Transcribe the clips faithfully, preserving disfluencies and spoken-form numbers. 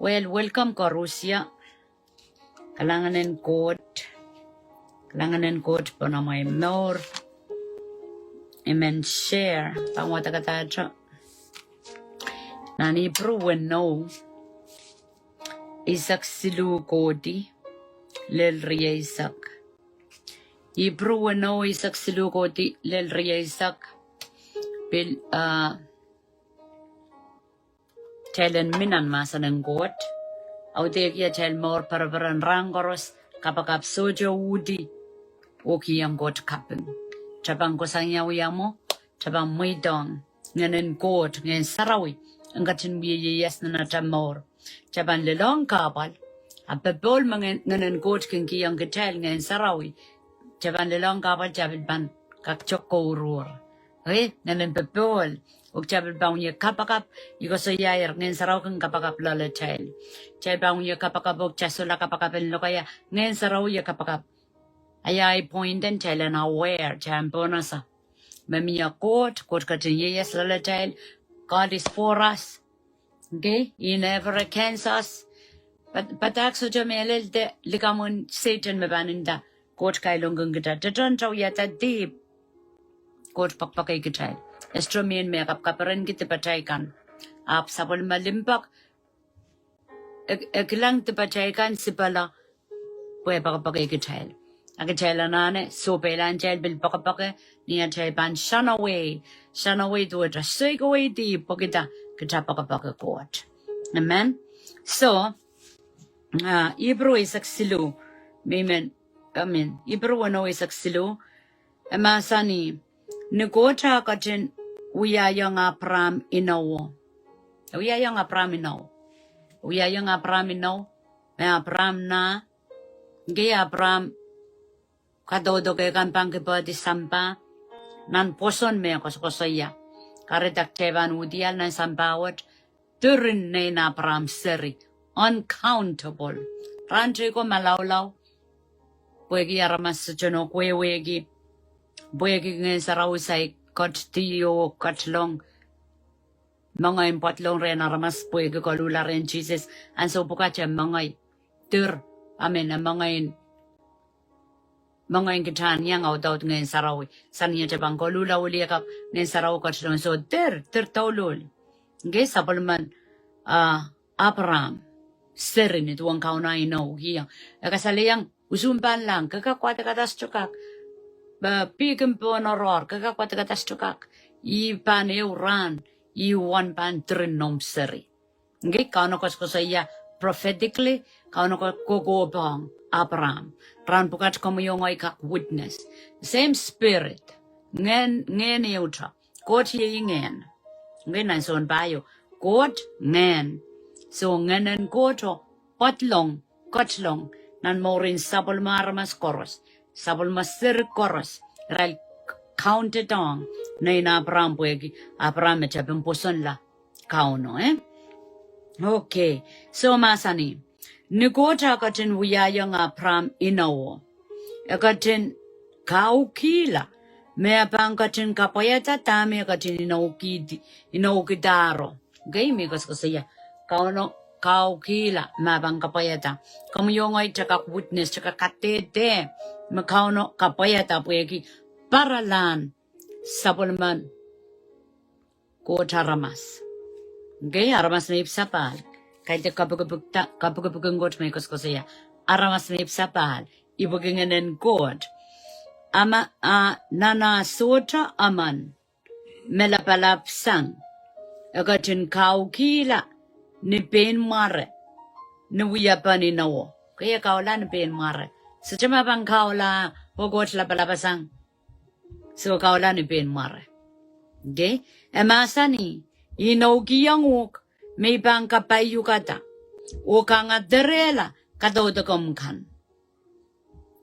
Well, welcome koarusie. Kalahngan en Koht. Kalahngan en Koht pohn amwail mour. I men share, pahn wadek dahte. Nan Ipru weneu, eisek siluh kohdi lel rieisek. Ipru weneu, eisek siluh kohdi lel rieisek. Pil, ah, Kitail en mi nan mahsen en Koht. Audehki atail mour pereperen rahn koaros, kapakap sohte uhdi, oh kihong Koht kaping. Kitail pahn kohsang ia wia mwo, kitail pahn mweidohng Ngehn en Koht, Ngehn Sarawi, en ketin wia ieias nan atail mour. Kitail pahn lelohng kahpwal, ahpw popohl me Ngehn, Ngehn en Koht kin kihong kitail, Ngehn Sarawi, kitail pahn lelohng kahpwal, kitail pil pahn kak tok kouruhr. Eh, Ngehn en popohl, oh kitail pil pahn wia kapakap, I koasoiaier Ngehn Sarawi kin kapakap loale kitail. Kitail pahn wia kapakap oh kitail solahr kapakap en lokaia, Ngehn Sarawi wia kapakap. Ahi point en kitail en aware, kitail en pohnese me mie Koht, Koht ketin ieias loale kitail. God is for us. Okay, He never against us. But, but ahpw sohte mehlel de likamw en Sehdan me pahn nda Koht kailongkin kitail. Tehtehn kitail wiahda dihp, Koht poakpoake kitail. E sohte mie me e kapkaperenki dipatail kan. Ahpw sapwellime limpoak, e, e kilang dipatail kan sipala, pwe poakpoake kitail. A kitail anahne, sohpeilahn kitail pil poakpoake, ni atail pahn sanawei, sanawei duwehte soikawei dihp, pwe kitail, kitail poakpoake Koht. Amen. So, ah, Ipru eisek siluh, me I men, I mean, Ipru weneu eisek siluh, e mahsanih, ni Koht eh ketin wiahiong Apraam inowo. E wiahiong Apraam inowo. E wiahiong Apraam inowo, me Apraam nah, ngehi Apraam kadaudoke kan pahn kipohdi sampah, nan pwoson me e koasokoasoia. Kahrehda kitail pahn uhdiahl nan sampah wet, diren nein Apraam seri, uncountable. Rahn teiko malaulau, pwehki aramas sohte nohk wehwehki, pwehki Ngehn Sarawi sai ketidi oh ketilong, mengei en pedolong rehn aramas pwehki koluhla rehn Sises, ansou pwukat e mengei, dir, I mean, e mengei en mengei en kitail en iang audaud Ngehn Sarawi. Sang ni atail pahn koluhla wiliakapw Ngehn Sarawi ketilong, soh, dir, dir douluhl. Ngehi sapwellimen, ah, Apraam seri ni duwen Kauno inoukihong. E kasalehiong, usun pahn lahng, ke kak wadek kadasto kak. Pwe pihkin pohn oaroahr, ke kak wadek kadasto kak. Ih pahn ehu rahn, ih uwen pahn diren noumw seri. Ngehi Kauno koasokoasoia prophetically, Kauno ko-, kokohpong Apraam. Rahn pwukat komwi oh ngehi kak witness. Same spirit. Ngehn, ngehn ehute. Koht iei ngehn. Ngehi nan sounpar ieu. Koht ngehn. So ngehn en Koht pedolong, ketilong, nan mouren sapwellime aramas koaros. Sapwellime seri koaros. Irail counted ong nein Apraam pwehki Apraam me tepin pwosonla Kauno, eh? Okay. So mahsanih, ni Koht eh ketin wiahiong Apraam inowo, e ketin kaukihla me e pahn ketin kapwaiada dahme e ketin inoukihdi, inoukidahro. Ngehi me koasokoasoia, Kauno kaukihla me e pahn kapwaiada. Komwi oh ngehi kitail kak witness, kitail kak kadehde me Kauno kapwaiada pwehki paralahn sapwellimen Koht aramas. Ngehi aramas me ipwsapahl. Kaidehk kapikipikda, kapikipik en Koht me koasokoasoia. Aramas me ipwsapahl. Ipwiki Ngehn en Koht. A ma, a, nan ah sohte emen me lapalap sang, e ketin kaukihla ni pein mware, ni wiepen inowo. Ke e kaula ni pein mware. Sohte me pahn kaula, oh Koht lapalap sang. So kaula ni pein mware. Okay? E mahsanih, I inoukihong uhk me I pahn kapaiukada, oh kangaderehla kadaudokomw kan.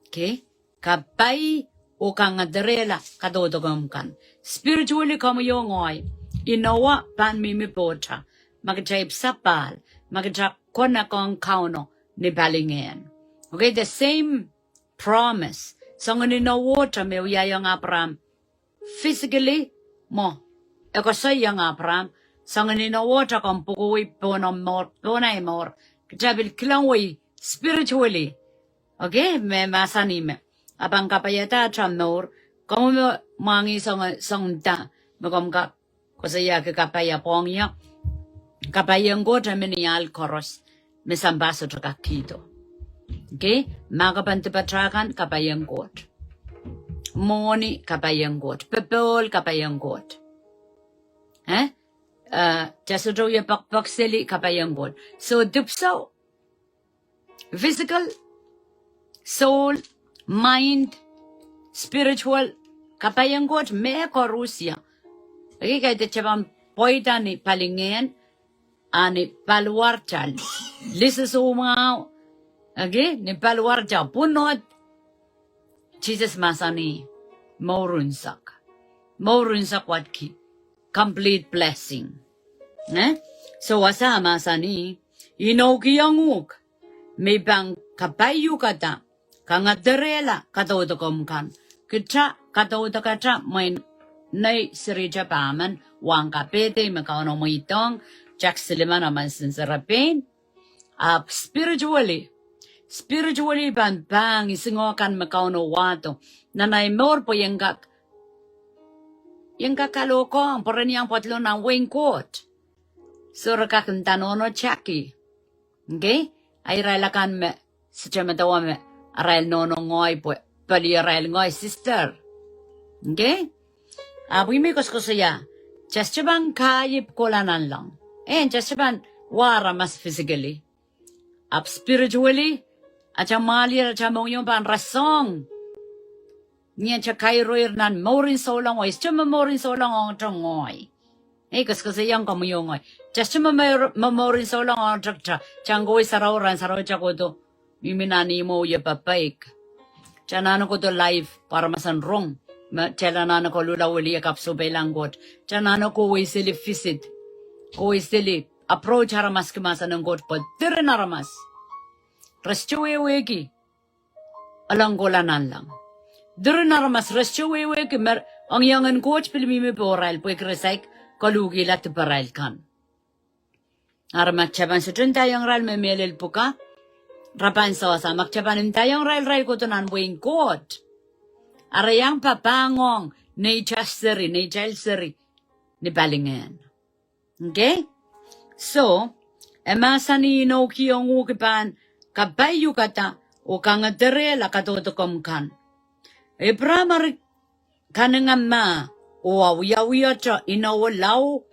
Okay? Kapai oh kangaderehla kadaudokomw kan. Spiritually komwi oh ngehi, inowo pahn mihmi pohta. Ma kitail ipwsapahl, ma kitail connect ong Kauno ni palingehn. Okay, the same promise. Soangen inowo te me wiahiong Apraam physically, mwo, e koasoiong Apraam, Soangen inowo te komw pwukowei pohn omw mour, pohn ahi mour. Kitail pil kilang wei spiritually. Okay, me mahsanih me, a pahn kapaiada atail mour. Komw me mwahngih soangen, soangen da me komw kak koasoiahki kapai, a pwong ie. Kapai en Koht e mih ni ahl koaros me sampah sohte kak kihdo. Okay, ma ke pahn dipatail kan, kapai en Koht. Mwohni, kapai en Koht. Popohl, kapai en Koht. Eh? Eh, te sohte wie pekpek seli, kapai en Koht. So, dipwisou, physical, soul, mind, spiritual, kapai en Koht me koaros ie. Eri kaidehn te pahn pweida ni palingehn, a ni paliwaratail, lise soumwahu, okay, ni paliwaratail pwunod. Sises mahsanih, mour unsek. Mour unsek wadki. Complete blessing. Eh? So wasa mahsanih, inoukihong uhk me I pahn kapaiukada, kangederehla kadaudokomw kan. Kita kadaudokatail mwein nei seri te pahn men wahn kapehde me Kauno mweidohng, tak silimen emen senserepein. Ahpw spiritually, spiritually pahn pahn isingoh kan me Kauno wahdo nan ahi mour pwe ien kak, ien kak kalohkohng, pwe ren iang pwoatlo nan wehin Koht. So re kak nda nohno Jackie. Okay? A irail akan me, sohte medewe me arail nohno ngehi pwe pali arail ngehi sister. Okay? Ahpw I men koasokoasoia, te sohte pahn kahi pwukoa nanleng. Eh, te sohte pahn wa aramas physically. Ahpw spiritually, atail mwahliel, atail mohngiong pahn rasehng. Ni atail kairoir nan mourin souleng, oh I sohte me mourin souleng ong te ngehi. Eh, koasokoasoia komwi oh ngehi. Te sohte me mour-, me mourin souleng ong te, te, te ngoi sarawi, rahn sarawi te kohdo mihmi nan ihmwo oh ie pepeik. Te anahne kohdo live pwe aramas en rong. Me te anahne koluhla wiliakapw sohpeilahng Koht. Te anahne kohwei seli visit. Kohwei seli approach aramas ki mahsen en Koht pwe diren aramas re sohte wehwehki olong kohla nanleng. Diren aramas re sohte wehwehki me ongiongen Koht pil mihmi pohrail pwehki re saik koluhkihla diparail kan. Eri ma kitail pahn sohte ndaiong irail me mehlel pwukat, re pahn sohsa. Ma kitail pahn ndaiong irail, irail kohdo nan wehin Koht, a re iang papah ong neitail seri, neitail seri ni palingehn. Okay? So, e mahsanih inoukihong uhk I pahn kapaiukada oh kangederehla kadaudokomw kan. Abraham eri kaninga mah oh awiawihte inowo lao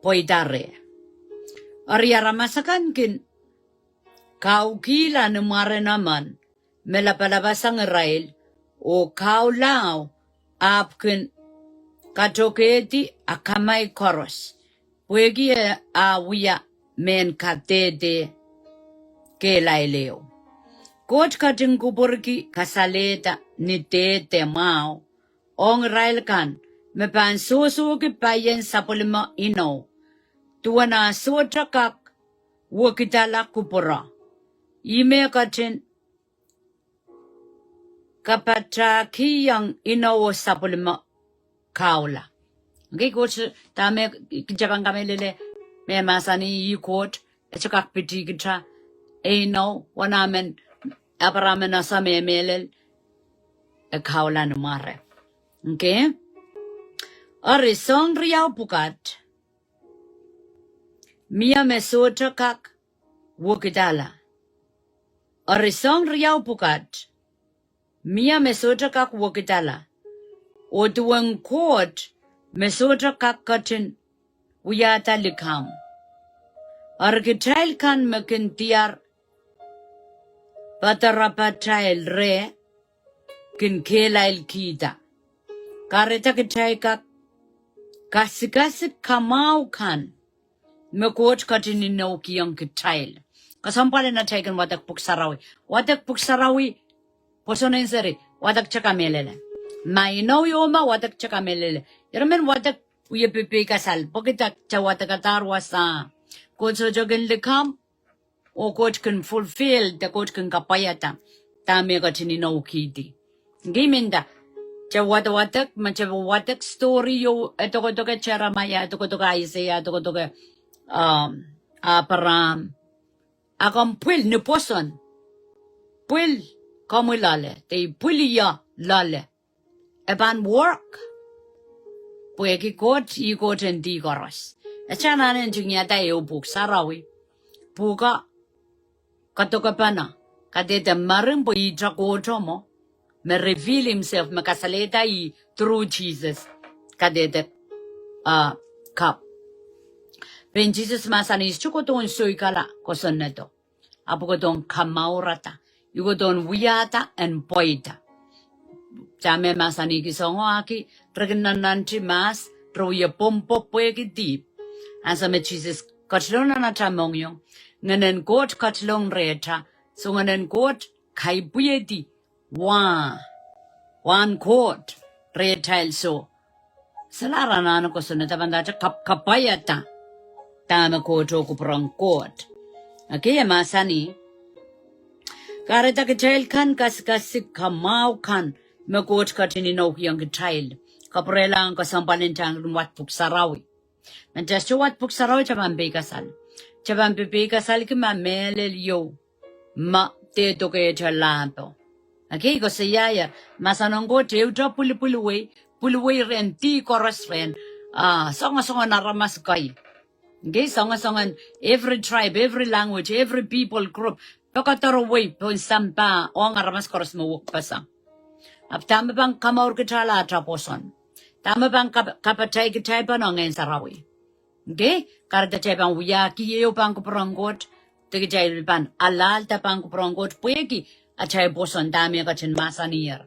pweida reh. Eri aramas akan kin kaukihla ni mwaren emen me lapalapasang irail, oh kahu lao ahpw kin katokehdi akamai koaros, pwehki e a wia mehn kadehde kehlail ehu. Koht ketin kupwurki kasalehda ni dehde mwahu ong irail kan me pahn sohsohki paien sapwellime inou, duwen ah sohte kak wekidala kupwuro. Ih me ketin kapatahkihong inowo sapwellime kahula. Okay, Koht, dahme kitail pahn kamehlele, me mahsanih ih Koht, e sohte kak pitih kitail, e inou, wanahmen Abraham en ese me e mehlel, e kahula ni mware. Okay? Eri soahng riau pwukat, mie me sohte kak wekidala. Eri soahng riau pwukat, mie me sohte kak wekidala. Oh duwen Koht me sohte kak ketin wiahda likamw. Eri kitail kan me kin diar padarapatail reh kin kehlailkihda. Kahrehda kitail kak kasikasik kamwahu kan me Koht ketin inoukihong kitail. Kesempwal en atail kin wadek pwuhk sarawi. Wadek pwuhk sarawi, pwoson en seri, wadek te kamehlele. Ma inou ieu me wadek te kamehlele. Irail men wadek wie peipeikasal, pwehki te wadekadahr wasa. Koht sohte kin likamw, oh Koht kin fulfill, de Koht kin kapwaiada dahme e ketin inoukihdi. Ngii men nda, Te wadawadek, me te wadek story ieu, e dokedoke Seremaia, e dokedoke Aiseia, e dokedoke, um, Apraam. A komw pwil ni pwoson. Pwil komwi loale, de I pwil ie loale. E pahn work. Pwehki Koht, ih Koht en dih koaros. E sohte anahne ntingihada ehu pwuhk sarawi. Pwuhko kadokepene, kadehde mering pwe ihte Koht mwo, me reveal himself, me kasalehda ih through Jesus. Kadehde, uh, kapw. Pein Sises mahsanih, I sohte kohdohn soikala kosonnedo. Ahpw I kohdohn kamourada. I kohdohn wiahda en pweida. Dahme mahsanihki soangen, ahki re kin nannanti mahs, re wie pwopwopwehki dihp. Ansou me Sises ketilong nan atail mohngiong, Ngehnen Koht ketilong rehtail, soh Ngehnen Koht kaipwidi wah, wahn Koht rehtail soh. Solahr anahne kosonned, e pahn ndahte kap-, kapwaiada dahme Koht oh kupwuren Koht. Okay, e mahsanih, kahrehda kitail kan kasikasik kamwahu kan me Koht ketin inoukihong kitail. Kapwurelahng kesempwal en atail wadek pwuhk sarawi. Me atail sohte wadek pwuhk sarawi, atail pahn peikasal. Atail pahn pepeikasalki ma mehlel ieu me dehdoke atail lahpo. Okay, koasoiaier, mahsen en Koht ehute pwilipwilwei, pwilwei rehn dih koaros rehn, ah, soangosoangen aramas kei. Okay, soangosoangen every tribe, every language, every people group. Pekederwei pohn sampah ong aramas koaros me wekpeseng. Ahpw dahme pahn kamour kitail, atail pwoson. Dahme pahn kap-, kapatail kitail pahn Ngehn Sarawi. Okay, kahrehda kitail pahn wiahki ehu pahn kupwuren Koht, de kitail pahn alahlda pahn kupwuren Koht, pwehki atail pwoson dahme e ketin mahsanier.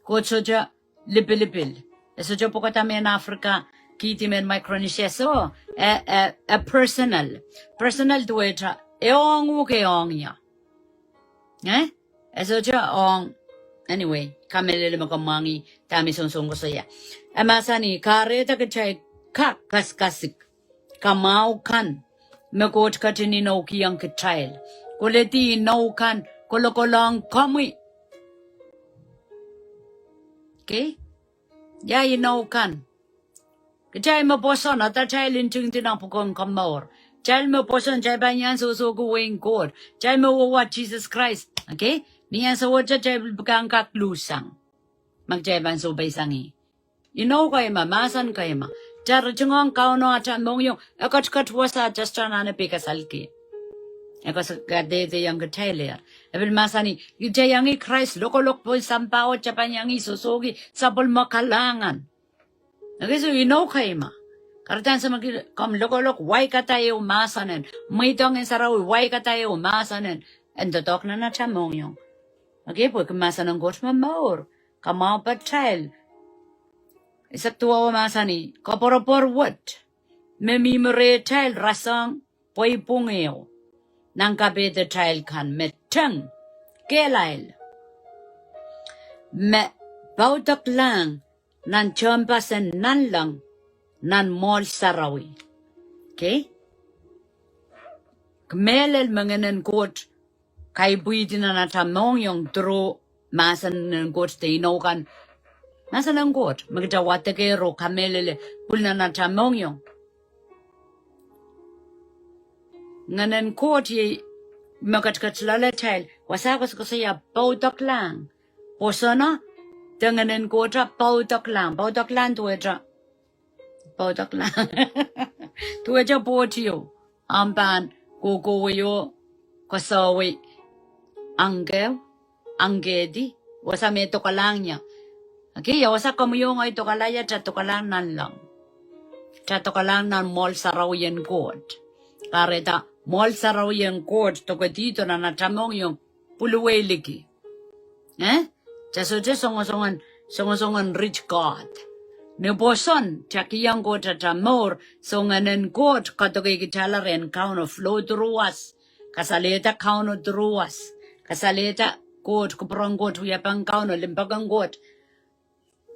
Koht sohte lipilipil. E sohte pwukada mehn Africa, kihdi mehn Micronesia, soh, e, e, e personal. Personal duwehte, e ong uhk, e ong ie. Eh? E sohte ong, anyway, kamehlele me ke mwahngih dahme I songosong koasoia. E mahsanih, kahrehda kitail kak kasikasik kamwahu kan me Koht ketin inoukihong kitail. Koledi inou kan, kolokolohng komwi. Okay? Ia inou kan? Kitail me pwoson, atail ntingdi nan pwukoahn komour. Kitail me pwoson, kitail pahn iang sohsohki wehin Koht. Kitail me wehwehki Sises Krais. Okay? Ni ansou wet kitail pil pahn kak luhsang. Ma kitail pahn sohpeisang ih. Inou kei ma, mahsen kei ma. Kitail ritingohng Kauno atail mohngiong, e ketiket wasa, kitail sohte anahne peikasalki. E kos-, kadehdehiong kitailehr. E pil mahsanih, kitail iang Krais lokolok pohn sampah wet, kitail pahn iang sohsohki sapwellime kalahngan. Okay, soh inou kei ma. Kahrehda ansou me ke-, komw lokolok, waikada ehu mahsen en. Mweidohng Ngehn Sarawi, waikada ehu mahsen en. En doadoahk nan atail mohngiong. Okay, pwehki mahsen en Koht me mour. Kamwahu patail. Eisek duwau mahsanih, koapworopwor wet me mihmi rehtail rasehng pweipwong ehu nan kapehdatail kan me teng kehlail, me poudoklahng nan tehnpas en nanleng nan mwoahl sarawi. Okay? Ke mehlel me Ngehnen Koht kaipwidi nan atail mohngiong through mahsen en Koht de inou kan. Mahsen en Koht, me kitail wadekehr oh kamehlele, pwil nan atail mohngiong. Ngehnen Koht iei me ketiket loalatail, wasa koasokoasoia poudoklahng. Pwoson de Ngehnen Koht poudoklahng, poudoklahng duwehte. Poudoklahng. Duwehte pwoht ieu. Ahmw pahn kohkohwei oh koasoawi angke, angkehdi, wasa me dokalahng ie. Okay, ia wasa komwi oh ngehi dokala ie, kitail dokalahng nanleng. Kitail dokalahng nan mwoahl sarawi en Koht. Kahrehda mwoahl sarawi en Koht dokedihdo nan atail mohngiong pwuluwei liki. Eh? Kitail sohte songosongen, songosongen rich God. Ni pwoson, kitail kihong Koht atail mour, soh Ngehnen Koht kadoke kitail rehn Kauno flow through us. Kasalehda Kauno through us. Kasalehda Koht, kupwuren Koht, wiepen Kauno, limpoak en Koht.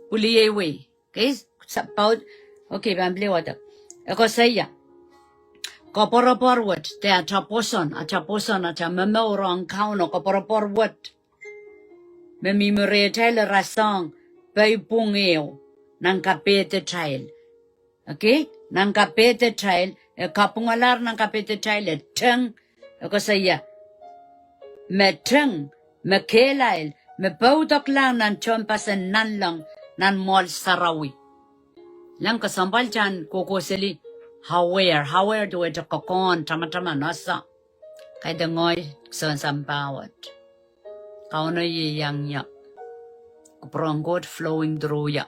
Pwilieiwei. Okay, sa-, pout-, okay, pahn pil wadek. E koasoia. Koapworopwor wet, de atail pwoson, atail pwoson, atail momour ong Kauno, koapworopwor wet me mihmi rehtail rasehng peipwong ehu nan kapehdetail. Okay? Nan kapehdetail, e kapwungalahr nan kapehdetail, e teng, e koasoia, me teng, me kehlail, me poudoklahng nan tehnpasen nanleng, nan mwoahl sarawi. Leng kesempwal kitail kohkohseli aware, aware duwehte kokohn, tamataman, ese. Kaidehn ngehi soangen sampah wet. Kauno ieiang ie. Kupwuren Koht flowing through ie.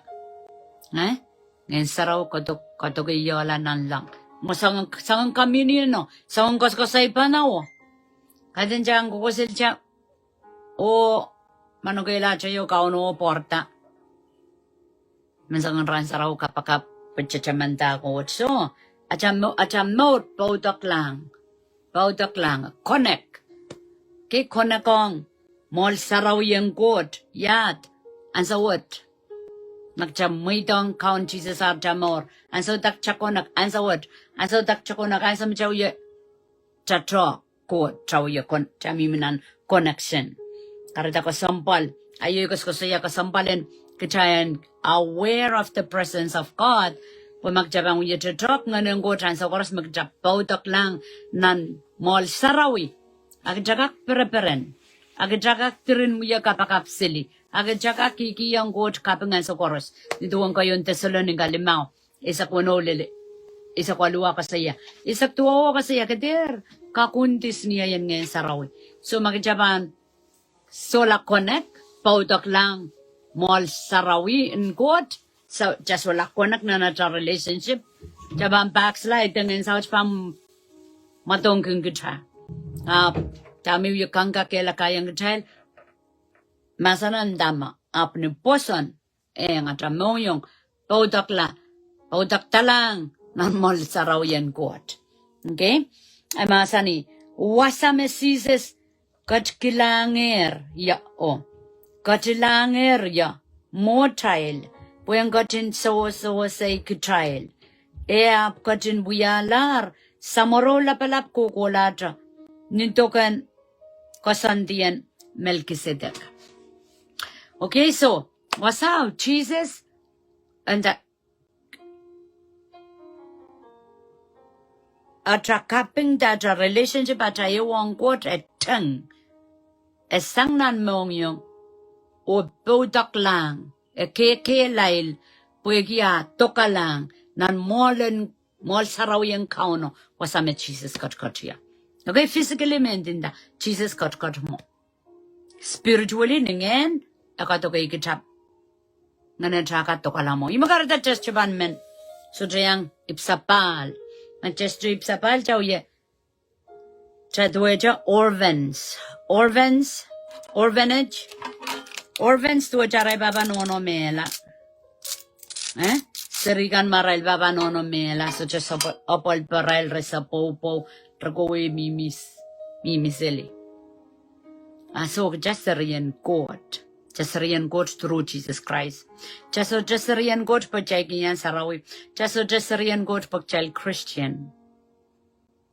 Eh? Ngehn Sarawi kadok, kadoke ie nanleng. Mwo soangen, soangen communion o, soangen koasokoasoi pahn awo. Kaidehn kitail kohkohseli kitail, oh, manokehla kitail oh Kauno oh pwarada. Menseng en Rahn Sarawi kapakap, pwe kitail tamanda Koht. So, atail mo-, atail mour poudoklahng. Poudoklahng. Connect. Kei connect ong mwoahl sarawi en Koht. Iahd. Ansou wet. Ma kitail mweidohng Kaun Sises atail mour. Ansou da kitail connect. Ansou wet. Ansou da kitail connect. Ansou me kitail wie, kitail tohto Koht, kitail wie con-, kitail mihmi nan connection. Kahrehda kesempwal, ahi koasokoasoia kesempwal en kitail en aware of the presence of God. Pwe ma kitail pahn wie tohtohk Ngehn en Koht ansou koaros me kitail poudoklahng nan mwoahl sarawi. A kitail kak pereperen. A kitail kak diren wie kapakap seli. A kitail kak kihkihong Koht kaping ansou koaros. Ni duwen keieun Deselonika limau. Eisek weneu lel eisek waluh koasoia. Eisek duwau koasoia ke dehr kakundis ni ahi en Ngehn Sarawi. So ma kitail pahn solahr connect, poudoklahng mwoahl sarawi en Koht, so kitail solahr connect nan atail relationship, kitail pahn backslide, Ngehn Sarawi pahn mwadangkin kitail. Ahpw, dahme wie kangoange kehlail kitail, mahsen en dahme, ahpw ni pwoson, eh, atail mohngiong, poudokla, poudoklahng nan mwoahl sarawi en Koht. Okay? E mahsanih, wasa me Sises ketikilahng ie, oh, ketilahng ie, mwohtail, pwehn ketin sewesewese kitail. E ahpw ketin wialahr samworo lapalap kohkohlahte, ni doken koasoandi en Melkisedek. Okay, so, wasao, Sises, and the, atail kaping, atail relationship, atail ehu ong Koht e teng. E sang nan mohngiong, oh poudoklahng, e kekehlail, pwehki a dokalahng, nan mwoahl en mwoahl sarawi en Kauno, wasa me Sises ketiket ie. Okay, physically me ndinda, Sises ketiket mwo. Spiritually, ni ngehn, e kadoke kitail. Ngehn atail kadokala mwo. Ih me kahrehda kitail sohte pahn men. Sohte iang ipwsapahl. Ma kitail sohte ipwsapahl kitail wie. Kitail duwehte orphans. Orphans, orphanage. Orphans duwehte arail pahpa nohno mehla. Eh? Seri kan me arail pahpa nohno mehla, sohte sapw-, apwalparail, re sapwopwow, re kohwei mihmi s-, mihmi seli. Ah, so kitail serien Koht. Kitail serien Koht through Jesus Christ. Kitail sohte serien Koht pwe kitail kin iang sarawi. Kitail sohte serien Koht pwe kitail Christian.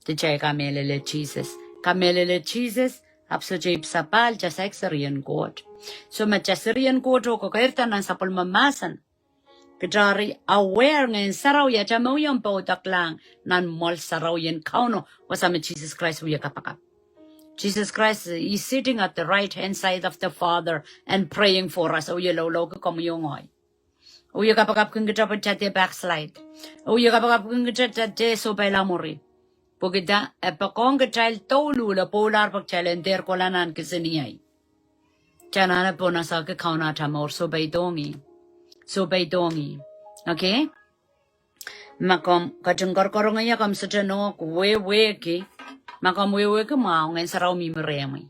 Kitail kamehlele Sises. Kamehlele Sises, ahpw sohte ipwsapahl, kitail saik serien Koht. So ma kitail serien Koht oh kekeirda nan sapwellime mahsen, kitail eri aware Ngehn Sarawi atail mohngiong poudoklahng nan mwoahl sarawi en Kauno, wasa me Sises Christ wie kapakap. Jesus Christ is sitting at the right hand side of the Father and praying for us. Oh ie loulou ki komwi oh ngehi. Oh ie kapakapkin kitail pwe kitail dehr backslide. Oh ie kapakapkin kitail pwe kitail dehr sohpeila mwuri. Pwehki da, e poakohng kitail douluhl, e pwoulahr pwe kitail en dehr kohla nan kisiniei. Kitail anahne pwonasaki Kauno atail mour, sohpeidohng ih. Sohpeidohng ih. Okay? Ma komw ketin korokorongehi, komw sohte nohk wehwehki. Ma komw wehwehki mwahu, Ngehn Sarawi mihmi rehmwi.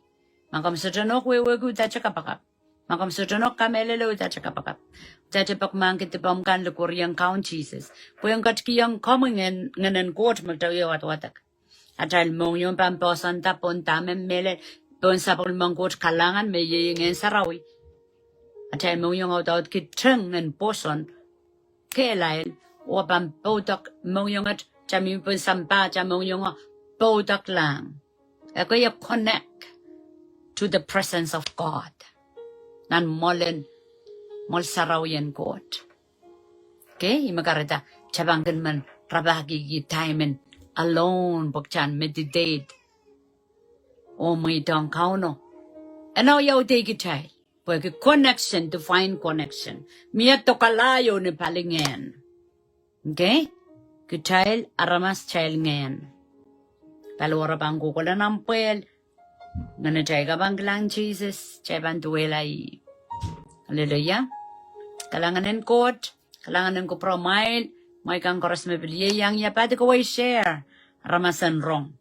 Ma komw sohte nohk wehwehki, udahte kapakap. Ma komw sohte nohk kamehlele, udahte kapakap. Udahte peki mahkpen dipomw kan likwerihong Kaun Sises. Pwehn ketikihong komwi Ngehn, Ngehnen Koht me kitail wie wadwadek. Atail mohngiong pahn poahsoanda pohn dahme mehlel, pohn sapwellimen Koht kalahngan me iei Ngehn Sarawi. Atail mohngiong audaudki teng en pwoson, kehlail, oh pahn poudok mohngiong et, kitail mihmi pohn sampah, atail mohngiong poudoklahng. E kei e connect to the presence of God. Nan mwoalen mwoahl sarawi en Koht. Okay, ih me kahrehda kitail pahn kin men rapahkihki time en alone, pwe kitail meditate oh mweidohng Kauno. Ena wiawi de kitail, pwehki connection, divine connection. Mie dokalahio ni palingehn. Okay? Kitail aramas, kitail ngehn. Paliwar pahn kohkohla nan pwehl. Ngehn atail kapahn kilang Sises, kitail pahn duwehla ih. Hallelujah. Kalahngan en Koht, kalahngan en kupwuramwail, mwein kan koaros me pil ieiang ia pati kawei share. Aramas en rong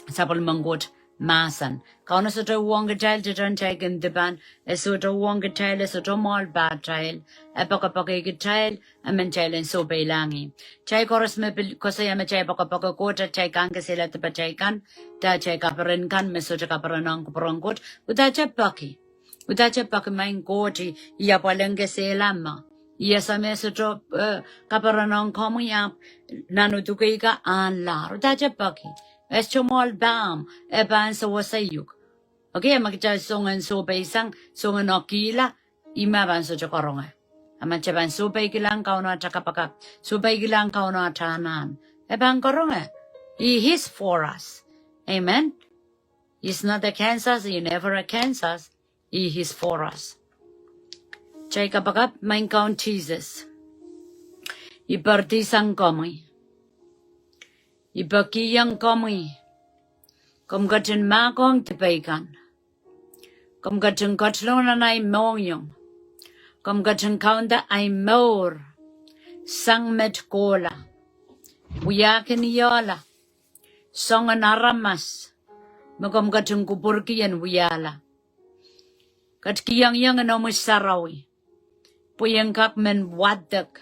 sapwellimen Koht mahsen. Kauno sohte uhwong kitail tehtehn kitail kin dipan, e sohte uhwong kitail, e sohte mwoahl pahtail, e poakepoake kitail, e men kitail en sohpeilahng ih. Kitail koaros me pil koasoia me kitail poakepoake Koht, a kitail kang kesehla dipatail kan, de atail kaperen kan, me sohte kaperenohng kupwuren Koht, udahte peki. Udahte peki, maing Koht, I apwal en kesehla ma I ese me sohte, eh, kaperenohng komwi ahpw nan udukei ka ahnlahr. Udahte peki. E sohte mwoahl pahmw, e pahn sewese uhk. Okay, a ma kitail songen sohpeisang, songen okihla, ih me pahn sohte karonge. A ma kitail pahn sohpeikihla Kauno atail kapakap, sohpeikihla Kauno atail anahn, e pahn karonge. He is for us. Amen. He's not against us, he never against us. He is for us. Kitail kapakap. Maing Kaun Sises, I poaridihsang komwi. I pekihong komwi. Komw ketin mahkohng dipei kan. Komw ketin ketilong nan ahi mohngiong. Komw ketin kaunda ahi mour sang met kohla. Wiahkin iola soangen aramas me komw ketin kupwurki en wiahla. Ketikihong ong omwi sarawi pwe I en kak men wadek,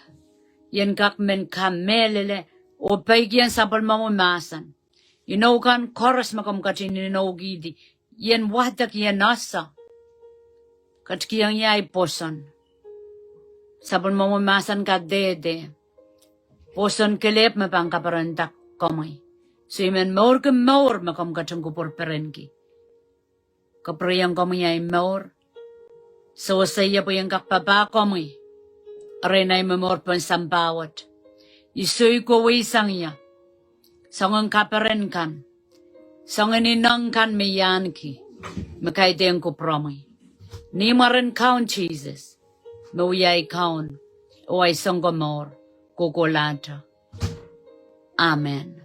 I en kak men kamehlele, oh peikiong sapwellimomwi mahsen. Inou kan koaros me komw ketin inoukihdi, I en wadek, I en ese. Ketikihong ahi pwoson. Sapwellimomwi mahsen kadehde pwoson kelehpw me pahn kaperenda komwi. So I men mourki mour me komw ketin kupwur perenki. Kapwurehiong komwi ahi mour. Sewese ie pwe I en kak papah komwi erein ahi momour pohn sampah wet. I soikowei sang ie soangen kaperen kan, soangen ineng kan me I ahneki me kaidehn kupwuromwi. Ni mwaren Kaun Sises, me wia ahi Kaun oh ahi Sounkomour kohkohlahte. Amen.